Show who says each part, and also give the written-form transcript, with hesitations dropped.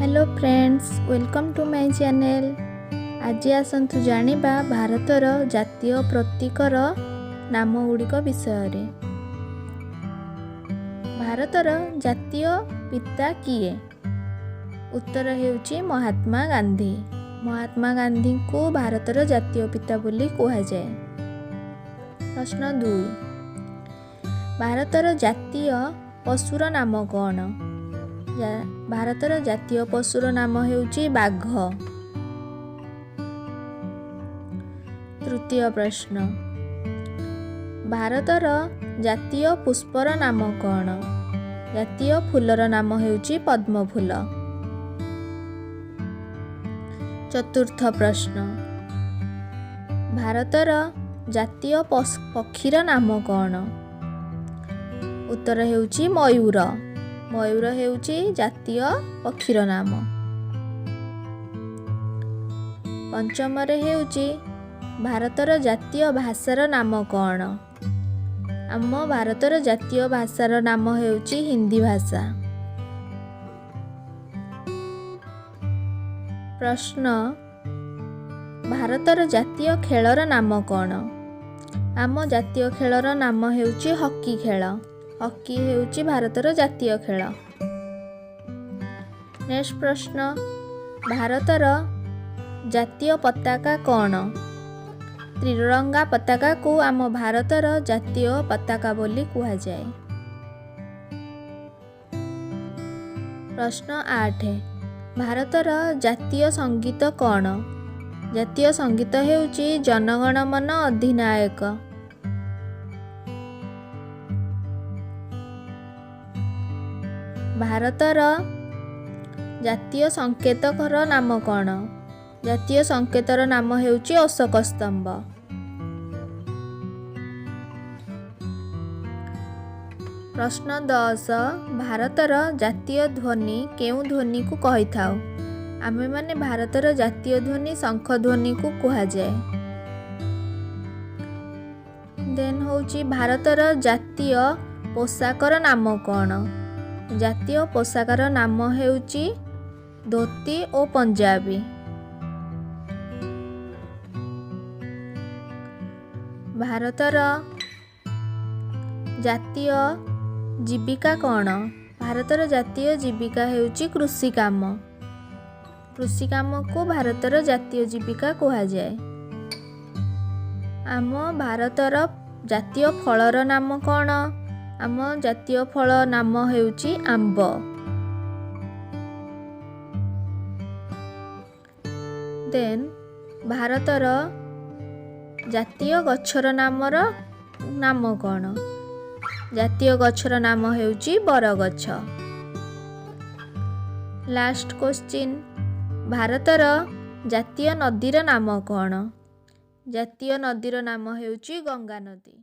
Speaker 1: Hello friends, welcome to my channel. ଆଜି ଆସନ୍ତୁ ଜାଣିବା ଭାରତର ଜାତୀୟ ପ୍ରତୀକର ନାମ ଗୁଡ଼ିକ ବିଷୟରେ। ଭାରତର ଜାତୀୟ ପିତା କିଏ? ଉତ୍ତର ହେଉଛି ମହାତ୍ମା ଗାନ୍ଧୀ। ମହାତ୍ମା ଗାନ୍ଧୀଙ୍କୁ ଭାରତର ଜାତୀୟ ପିତା ବୋଲି କୁହାଯାଏ। ପ୍ରଶ୍ନ 2, ଭାରତର ଜାତୀୟ ପଶୁର ନାମ କ'ଣ? ଭାରତର ଜାତୀୟ ପଶୁର ନାମ ହେଉଛି ବାଘ। ତୃତୀୟ ପ୍ରଶ୍ନ, ଭାରତର ଜାତୀୟ ପୁଷ୍ପର ନାମ କ'ଣ? ଜାତୀୟ ଫୁଲର ନାମ ହେଉଛି ପଦ୍ମଫୁଲ। ଚତୁର୍ଥ ପ୍ରଶ୍ନ, ଭାରତର ଜାତୀୟ ପକ୍ଷୀର ନାମ କ'ଣ? ଉତ୍ତର ହେଉଛି ମୟୂର। ମୟୂର ହେଉଛି ଜାତୀୟ ପକ୍ଷୀର ନାମ। ପଞ୍ଚମରେ ହେଉଛି ଭାରତର ଜାତୀୟ ଭାଷାର ନାମ କ'ଣ? ଆମ ଭାରତର ଜାତୀୟ ଭାଷାର ନାମ ହେଉଛି ହିନ୍ଦୀ ଭାଷା। ପ୍ରଶ୍ନ, ଭାରତର ଜାତୀୟ ଖେଳର ନାମ କ'ଣ? ଆମ ଜାତୀୟ ଖେଳର ନାମ ହେଉଛି ହକି ଖେଳ। ହକି ହେଉଛି ଭାରତର ଜାତୀୟ ଖେଳ। ନେକ୍ସଟ ପ୍ରଶ୍ନ, ଭାରତର ଜାତୀୟ ପତାକା କ'ଣ? ତ୍ରିରଙ୍ଗା ପତାକାକୁ ଆମ ଭାରତର ଜାତୀୟ ପତାକା ବୋଲି କୁହାଯାଏ। ପ୍ରଶ୍ନ 8, ଭାରତର ଜାତୀୟ ସଙ୍ଗୀତ କ'ଣ? ଜାତୀୟ ସଙ୍ଗୀତ ହେଉଛି ଜନଗଣମନ ଅଧିନାୟକ। ଭାରତର ଜାତୀୟ ସଂକେତର ନାମ କ'ଣ? ଜାତୀୟ ସଂକେତର ନାମ ହେଉଛି ଅଶୋକ ସ୍ତମ୍ଭ। ପ୍ରଶ୍ନ 10, ଭାରତର ଜାତୀୟ ଧ୍ୱନି କେଉଁ ଧ୍ୱନିକୁ କହିଥାଉ? ଆମେମାନେ ଭାରତର ଜାତୀୟ ଧ୍ୱନି ଶଙ୍ଖ ଧ୍ୱନିକୁ କୁହାଯାଏ। ଦେନ୍ ହେଉଛି ଭାରତର ଜାତୀୟ ପୋଷାକର ନାମ କ'ଣ? ଜାତୀୟ ପୋଷାକର ନାମ ହେଉଛି ଧୋତି ଓ ପଞ୍ଜାବୀ। ଭାରତର ଜାତୀୟ ଜୀବିକା କ'ଣ? ଭାରତର ଜାତୀୟ ଜୀବିକା ହେଉଛି କୃଷି କାମ। କୃଷି କାମକୁ ଭାରତର ଜାତୀୟ ଜୀବିକା କୁହାଯାଏ। ଆମ ଭାରତର ଜାତୀୟ ଫଳର ନାମ କ'ଣ? ଆମ ଜାତୀୟ ଫଳ ନାମ ହେଉଛି ଆମ୍ବ। ଦେନ୍ ଭାରତର ଜାତୀୟ ଗଛର ନାମ କ'ଣ? ଜାତୀୟ ଗଛର ନାମ ହେଉଛି ବରଗଛ। ଲାଷ୍ଟ କୋଶ୍ଚିନ୍, ଭାରତର ଜାତୀୟ ନଦୀର ନାମ କ'ଣ? ଜାତୀୟ ନଦୀର ନାମ ହେଉଛି ଗଙ୍ଗା ନଦୀ।